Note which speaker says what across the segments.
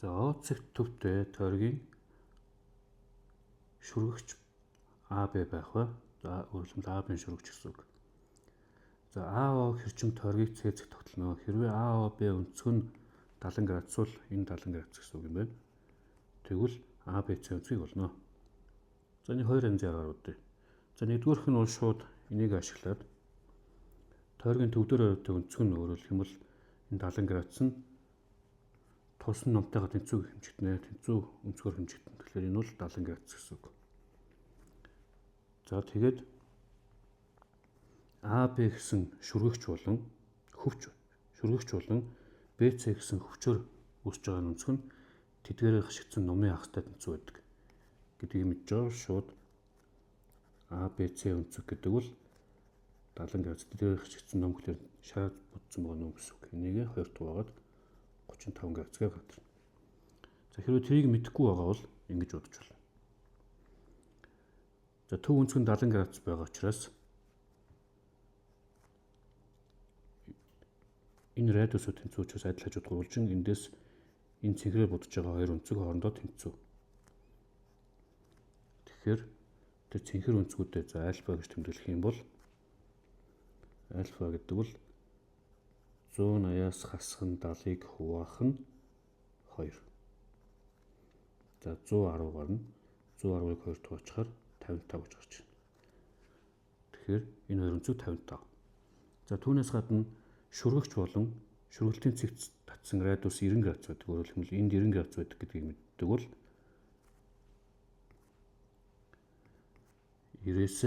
Speaker 1: За, О цэгт төвтэй тойргийн шүргэгч АБ байх ба. За, өөрөлдөл АБ-ын шүргэгч гэсэн үг. За, АО хэрчим тойргийг С цэгт тогтолно. Хэрвээ АОБ өнцөг нь 70 градус бол энэ 70 градус гэсэн үг юм байна. Тэгвэл АБЦ өнцгийг олно. За, энэ хоёр янзын аргаар үзье. За, нэгдүгээрх нь бол шууд энийг ашиглаад тойргийн төв дээр ойртой өнцөг нь өөрөлдөх юм бол энэ 70 градус нь тулсан номтойгоо тэнцүү хэмжигдэнэ. Тэнцүү өнцгөр хэмжигдэнэ. Тэгэхээр энэ бол 70 градус гэсэн үг. За, тэгээд АБ гэсэн шүргэгч болон хөвч шүргэгч болон БЦ гэсэн хөвчөөр үүсэж байгаа өнцөг нь тэдгээрээ хашигдсан номын хагастай тэнцүү байдаг гэдгийг мэдж байгаа. Шууд АБЦ өнцөг гэдэг бол 70 градус тэдгээрээ хашигдсан ном гэхээр шараад будсан байгаа ном гэсэн үг. Энийг хоёр хуваагаад 35 градусаар гардаг. За, хэрвээ тэрийг мэдэхгүй байгаа бол ингэж бодож байна. За, төв өнцөг нь 70 градус байгаа учраас энэ радиусууд тэнцүү учраас адил хажууд гурвалжин эндээс энэ цэнхрээр будаж байгаа хоёр өнцөг хоорондоо тэнцүү. Тэгэхээр тэр цэнхэр өнцгүүдээ за альфа гэж тэмдэглэх юм бол альфа гэдэг бол 180-аас хасах нь 70-ыг хуваах нь 2. За, 110 гарна. 110-ыг 2 хуваачихаар 55 гэж гарч байна. Тэгэхээр энэ хоёр өнцөг 55. За, түүнээс гадна шүргэгч болон шүргэлтийн цэгт татсан радиус 90 градус байдаг. Өөрөөр хэлбэл энд 90 градус байдаг гэдгийг мэддэг бол 90-ээс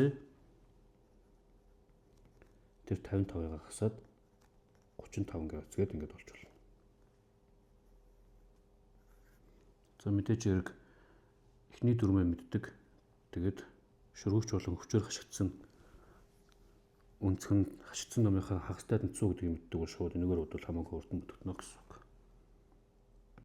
Speaker 1: тэр 55-ыг хасаад 35 градус гээд ингээд болж болно. За, мэдээж хэрэг эхний дүрмээ мэддэг. Тэгээд шүргэгч болон хөвчөөр хашигдсан өнцөг нь хашигдсан номынхаа хагастай тэнцүү гэдгийг мэддэг бол шууд энэгээр бодвол хамаагүй хурдан бодогдоно гэсэн.